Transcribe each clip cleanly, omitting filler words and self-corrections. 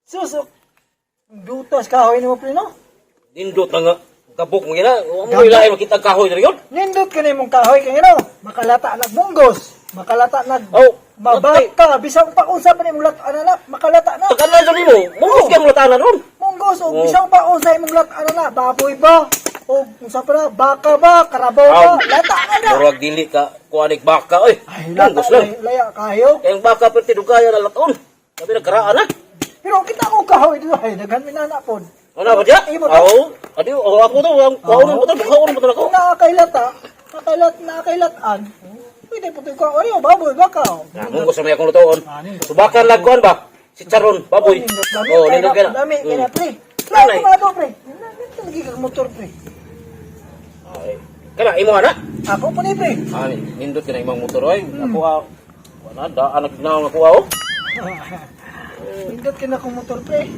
Susok. Dutas kahoy nimo, pre, no? Nindot na nga. Gabok mo gina. Wa mo ilain makita ang kahoy diri yun. Nindot ka na imong kahoy kay no. Makalata nag munggos, makalata nag Oh, mabaka, bisang pa unsa pa nimong lat na, makalata na. Tagan na dyan nimo. Mungos kay mo latanan ron. Munggos o Oh. bisang pa unsa imong lat na, baboy ba? O unsa pa na, baka ba, karabaw ba, Aw. lata na na. Murag dili ka kuanig baka oy. Ay, lata Munggos lang. laya, laya kayo. Kay ang baka perti dugaya na lataon. Sabi na karaan na. Pero kita ko kahoy dito ay daghan minana pod. Ano ba diya? Imo to. Oo. Adi, oh, ako to, ang kuhaon mo to, kuhaon mo to ako. Kung nakakailata, nakailat, nakakailatan, pwede po ito kahoy, o baboy, baka. O. Na, munggos na may akong lutoon. Ah, nindot. Subakan lang kuan ba? Si Charon, baboy. Nindot, dami, Oh, kay nindot na, kay na. dami, kay na, pre. Anay. Lahat ko mga to, pre. Nindot lagi kang motor, pre. Ay. Kana imo ana? Ako po ni, pre. Ah, nindot kay na imong motor oy. Ako ah. Wala daan nagnaw ako ah. Oh. Nindot kay na akong motor, pre.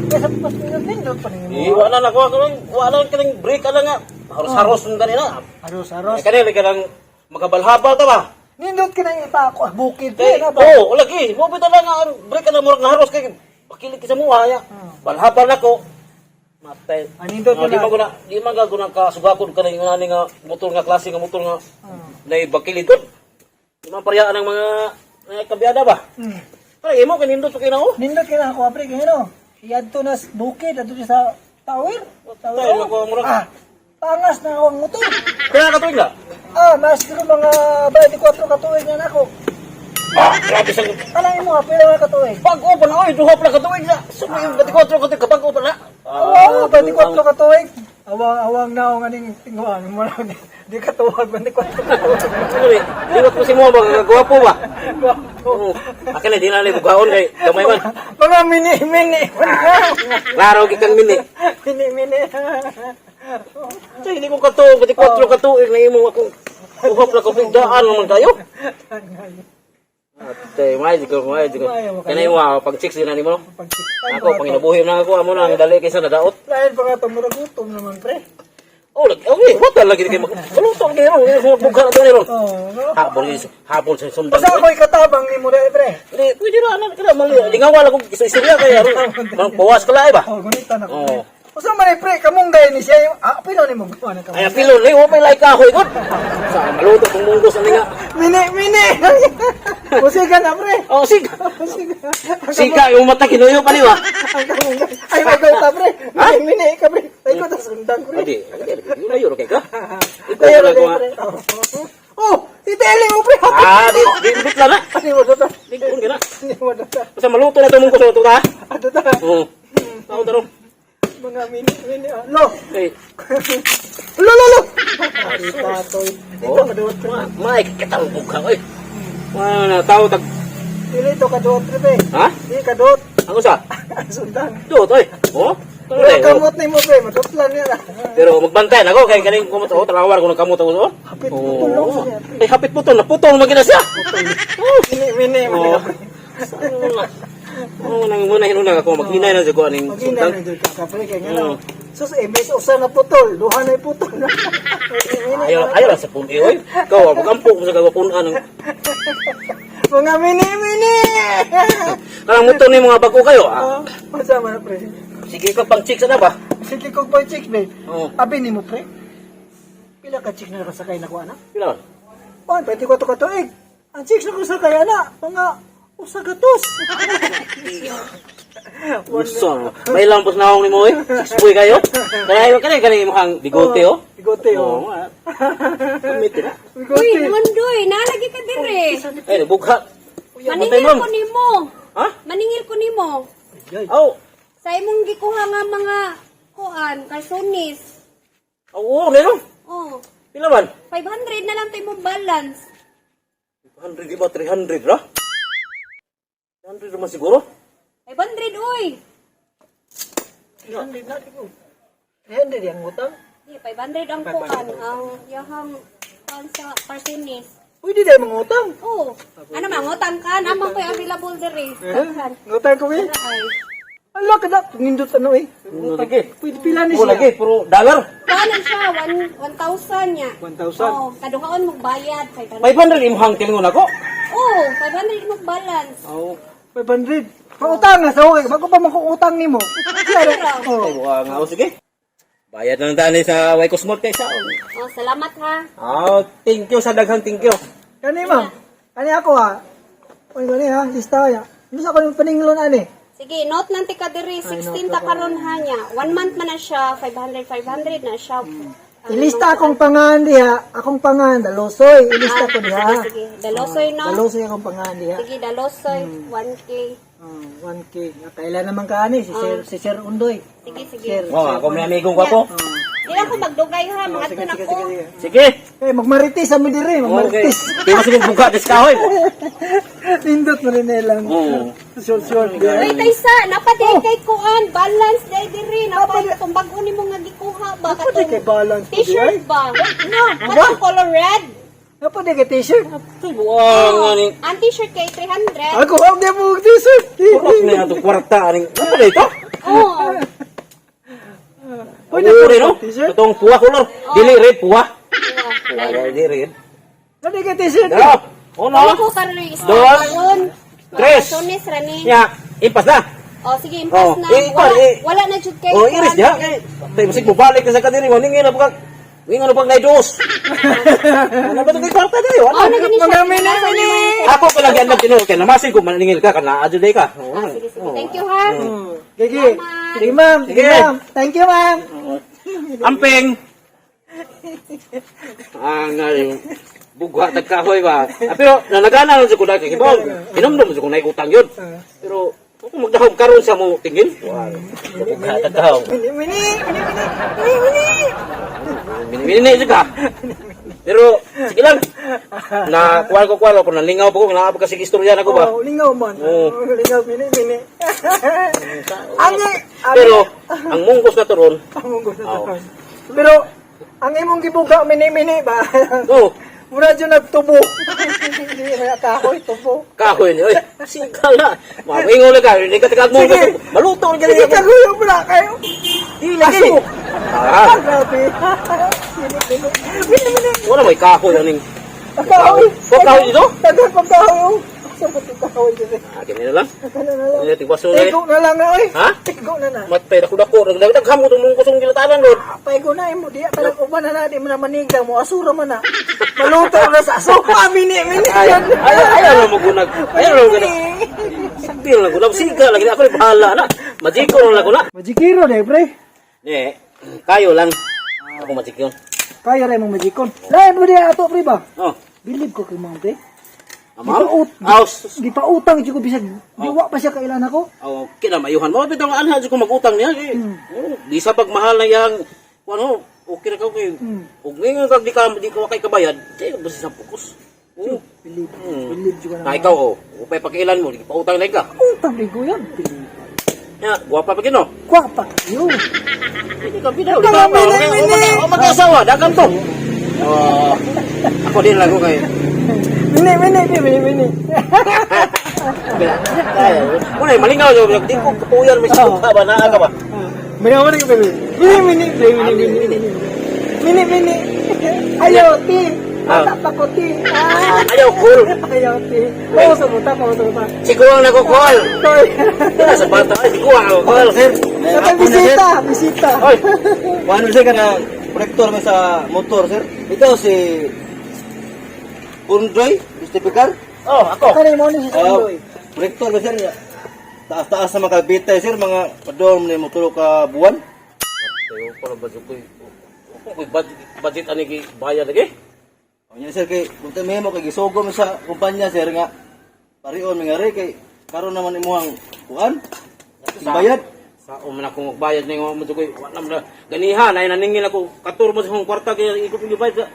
Kaya sa pas nindot, nindot pa rin Eh, mo. wala na ako kanang wala kanang break ala nga. Haros-haros nung ganina. Aros, aros. Ay kanila kanang magabalhabal ta ba? Nindot ka na ipako, ah, bukid, pre, Kay na ba? oh, lagi. Mo bitaw lang nga ang break ala murag naharos kay pakilig ki sa muha ya. Balhabal nako. Matay. Ah, nindot Ah, di ka na. man ko na, di man ka ko na kasugakon ka na yung nga motor nga klase nga motor nga na bakilid ko. Di man parehaan ang mga kabiyada ba? Pare imo kay nindot kay na oh. Nindot ka na ako, pre, kaya no? Iadto na sa bukid, adto sa tower. Tower. Tayo, ako, murag- Ah, pangas na ako ang motor. Kaya ka tuig na. Ah, mas siguro mga 24 katuig na nako. Ah, grabe sa Kanang imo, pila nga katuig? Bago pa na oy, duha pa na katuig na. Sumay yung 24 katuig kabago pa na. Oo, 24 katuig. Awang awang naong aning tinguan mo lang. Di katuwag 24 katuig. Sorry, liwat ko si mo ba gwapo ba? Oo. Akin na di na lang bugaon kay gamay man. Mga mini mini. Klaro gid kang mini. Mini mini. Sa hindi ko katuog, 24 katuig na imo akong duha pa na katuig daan naman kayo. Ate, may di ko, may di ko. Maayo kayo. Kanay mo pag chicks din na nimo. Ako panginabuhi na ako amo na ang dali kaysa nadaot. Dahil pa nga murag gutom naman, pre. Oh, lagi, okay, what lagi kay mag. Maluto ang gero, bugha na to ni ron. Oh, no. Habol habol sa sundan. Basta ako'y katabang ni mo dahil, pre. Hindi, pwede na, ano, kaya mali. Lingawa lang kung istorya kaya ron. Bawas ka lang, ba? Oh, gunita na ko. Oo. Usa man eh, pre, kamong gay ni siya yung ah, pino ni mo gawa na Ay, kamong. pilon, eh, may like kahoy, god. Sa maluto kung munggos, ano nga. Mini mini. Usiga na, pre. Oh, siga. Usiga. Siga, yung mata, kinuyo pa niwa. Ang kamong gay. Ay, may ta, pre. Mini mini ka, pre. Ay ko ta sundan, pre. Adi, layo kay ka. Ikaw Tayo na na, ko. pre. Oh, iteli mo, pre. Ah, di, di, di, lang na. Ani mo to. Di, kun na. Ani mo to. Basta maluto na ito munggos, ito ta. Ato ta. Oo. Tao tarong. Mga mini mini. Ah. Lo. Eh, Lo lo lo. Tatoy. Dito kaduot, pre. Mike, kitang bugha, oy. Wala na, tao tag... Dili to kaduot, pre. Ha? Di kaduot. Ang usa? Sundan. Duot, oy. Oh? Pero Tuloy, oh. kamot ni mo, pre, matutlan niya na. Pero magbantay na ako kay kaning kumot oh, talawar ko ng kamot ako. Oh. Hapit putol lang siya. Ay hapit putol, naputol man gina siya. Oh. Mini, mini, Oh. Oh, nang muna hinunang ako maghinay na jud ko aning Magina sundang. na dyan ka, pre, kaya nga Oo. na. Sus, eh, may usa na putol, duha na putol. Mini, Ayaw ayaw lang sa puni oy. Ikaw magampo ko sa kagapunan ang mga mini, mini! kanang motor ni mga bago kayo. Ah. Oh, masama na, pre. Sige ka pang chicks na ba? Sige kong pa chicks, babe. Oo. Abi ni mo, pre. Pila ka chicks na nakasakay na ko, anak? Pila man? Oh, 24 ka tuig. Ang chicks na kasakay, anak, mga usa ka tos. Usa. May lampos na akong nimo oy. Six boy kayo. Kaya kanay kanay imong bigote oh. Bigote, oh. Oo. Ah. Kamit na. Bigote. Uy, Mondoy, nalagi ka dire. Ay bugha. Matay, Maningil ma'am. ko nimo. Ha? Maningil ko nimo. Ay, Aw. Sa imong gikuha nga mga kuan, kalsonis. Oo, nino. Oh, Pila man? 500 na lang to imong balance. 100 di ba? 300 ra? 300 naman siguro. 500 uy. 300 na, di ko. 300 yung utang. Di 500 ang kuan, ang yahang kuan sa kalsonis. Uy, di dahil mga utang. Oh, ano mangutang ka? Naman ko'y available dire. Daghan. Ngutang ko eh. Ay. Ala ka na, nindot ano eh. Ano lagi? Pwede pila ni Oh, siya. lagi puro dollar. Kuanan siya, 1,000 niya. 1,000? Oh, kaduhaon mo bayad 500. 500 imong tilingon ako. Oh, 500 mo balance. Oh. 500. Pautang na sa okay, bago pa man ko utang nimo. Oh. Ay, buka nga oh, sige. Bayad na lang tayo sa Way Cosmot kay sa. Oh, salamat ha. Ah, thank you sa daghang thank you. Kani ma'am. Kani ako ha. Uy, gani ha, lista ya. Bisa ko yung paninglon ani. Sige, note lang tika diri, 16 ta karon ha niya. One month man na siya, 500 500 na siya. Ilista akong pangan diha, akong pangan Dalosoy, ilista ko diha. Sige, sige. Dalosoy no. Dalosoy akong pangan diha. Sige, Dalosoy, 1K. Oh, 1K. Kailan naman ka ani si Sir Undoy. Sige, sige. Sir. Oh, ako may amigong gwapo. Di lang ko magdugay ha, mga Sige, na sige, ko. sige, sige. Sige. Eh, magmaritis sa mi diri, Okay. magmaritis. Di mo sige buka dis kahoy. Nindot mo rin nilang. Oo. Short short. Uy, taysa, napatay kay kuan, balance day diri, napay katong bag-o nimo nga gikuha ba Napatay katong kay balance po di ay. T-shirt ba? No, katong color red. Napatay kay t-shirt. Ay, buang ani. Ang t-shirt kay 300. Ako ang di mo t-shirt. Purok na ato kwarta aning. Ano ba ito? Oh. Uy, Uri no? T-shirt. Itong puwa color. Dili red puwa. Puwa dili red. Napatay kay t-shirt. Dalawa. Uno. Ano ko karon yung isda Dos. karon? Tres. Sonis rani. Ya, impas na. Oh, sige, impas Oh, na. eh, Wala, eh, wala na jud kay. Oh, iris diha kay tay masig bubalik na sa kadiri mo ningin na pag Wingon na pag naidos. Ano ba ito kay kwarta diri? Oh, Wala. na gani siya. Mga mini, mini. Ako pa lagi andam tinuod kay namasin ko maningil ka kana adyo day ka. Oo. Ah, sige, sige. Thank you ha. Sige. Sige, ma'am. Sige, Sige. ma'am. Thank you, ma'am. Amping. Ang yung bugha tag kahoy ba. Ah, pero nalagana lang sa kuda kay hibaw. Hinumdum sa kung utang yun. Pero kung magdahom karon sa mo tingin. Wow. Bugha tag kahoy. Mini, mini, mini, mini, mini. Minimini ka. Pero sige lang. Na kuwan ko kuwan ko nalingaw pa ko naa pa kasi istorya na ko ba. Oh, lingaw man. Oo. Oh, lingaw, mini, mini. Ang, ang, Pero ang munggos na turon, ang munggos na Oo. turon. Pero, ang imong gibuga, mini, mini ba? oh, Mura dyan nagtubo. Hindi na kahoy, tubo. kahoy ni oy. Singkala. Mawingo lang ka, hindi ka tagag mo. Sige. Maluto ang Sige, ganyan. kaguyo pala kayo. Di lagi. Aso. Ah, Grabe. Mini, mini. Mini, mini. wala may kahoy aning. Kahoy. Oh, kahoy dito? Tagal pang kahoy. Oh. Sa pati kahoy dito. Ah, kini na lang. Ano na lang. Ini tigwaso na. Tigo na lang na, oy. Ha? Tigo na na. Matay dako dako nagdagham ko tong munggos ang gilatanan lord. Paigo na imo diya talang uban na na di mo na manigda mo asura man na. Maluto na sa aso. Ah, mini mini. Ay, ay, ay, ano mo gunag. Ay, ano mo gunag. Saktil na gunag. Siga lagi ako ni bahala na. Majiko na lang ko na. Majikiro de pre. Ne, kayo lang. Ako majikon. Kaya ra imong majikon. Lain mo diya ato pre ba? Oh. Bilib ko kay mga pre. Amam? Gipaut. Aw, Gipautang jud ko bisag diwa pa siya kailan ako. aw, kina mayuhan mo bitaw nga anha jud ko magutang niya. Eh. Oh, di sa pagmahal na yang ano, okay ra ka kay. Ug ngayon kag di ka kay kabayad, di ka basta sa pokus. Oh. Bilib. Bilib jud ko Na ikaw oh, upay pakilan mo, di pautang na ka. Utang di ko yan. Bilib. Ya, guwapa pa gino. Kwapa kayo. Hindi ka bitaw, di Tama, ba? mini, mini. O mag-asawa, dagan to. Oh, ako din lang ko kay. Mini mini mini mini. Muna, malingaw yun. Di ko kapuyan, may suka ba, naa ka ba? Mini mini ko baby. Mini mini mini mini mini. Mini mini. Ayaw ti. Bata pa ko ti. Ah. Ayaw, cool. Ayaw ti. Oo, sumuta pa, sumuta. Siguro ang nagko-call. Sorry. Wala sa bata, ay, siguro ang nagko-call, sir. Katang bisita, bisita. Oy, Paano sir ka na proyektor may sa motor sir? Ikaw si Undoy, Justificar? Oh, ako. Kani mo ni si Sandoy. Proyektor ba sir? Taas-taas sa mga kabitay sir, mga padorm ni mo tulo ka buwan. Tayo pala budget ko. Ako ko'y budget, budget ani gi bayad lagi. O niya sir kay kung tayo mo kay gisugo mo sa kumpanya sir nga parion mi nga re kay karon naman imuhang kuan. Bayad. Sa man ako magbayad ning mo ko'y wala man na ganiha nay naningil ako katur mo sa akong kwarta kay ikot yung bayad.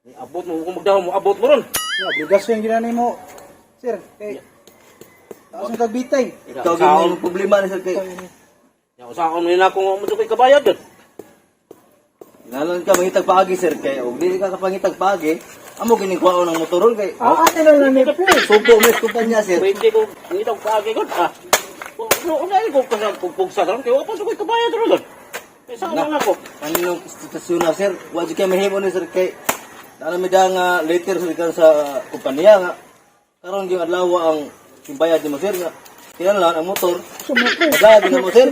Ni abot mo kung magdahom mo abot mo ron. Ya, obligasyon ginani mo. Sir, kay taas ang kagbitay. Ikaw gyud mo problema ni sir kay Ya usaon mo nila kung mo ko'y kabayad yun. Ngalan ka mangitag paagi sir kay og dili ka kapangitag paagi, amo gining kuwaon ang motoron kay Ah, ate lang lang ni pre. sugo mo sa kumpanya sir. Pwede ko ngitong paagi ko. Ah. Kung una ko kasi pugpugsa ron kay wa pa ko'y kabayad ron. Kay saan man ako. Kaninong stasyon na sir, wa jud kay mahimo ni sir kay naa mi da nga letter sir kan sa kumpanya nga karon gyud adlaw ang bayad nimo sir nga Kinahanglan ang motor. Magbayad na mo, sir.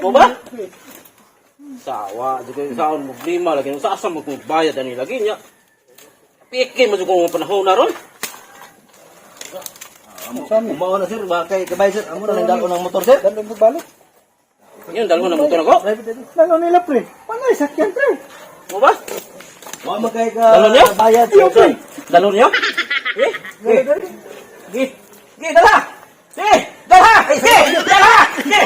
Mo ba? Sawa, di kayo saon problema lagi sa asa mo kung bayad ani lagi niya. Piki mo jud ko ang panahon na ron. Mao na, sir, ba kay kabay, sir. Amo na lang dako ng motor, sir. Dalon mo balik. Yun, dalawa na motor ako. Dalon nila pre. Panay sakyan pre. Mo ba? Wa man kay ka Dalo niya? bayad, sir. Sir, dalo niya? Eh, Dali, dali. gi, gi, dala! Eh, dala! Eh, dala! Eh!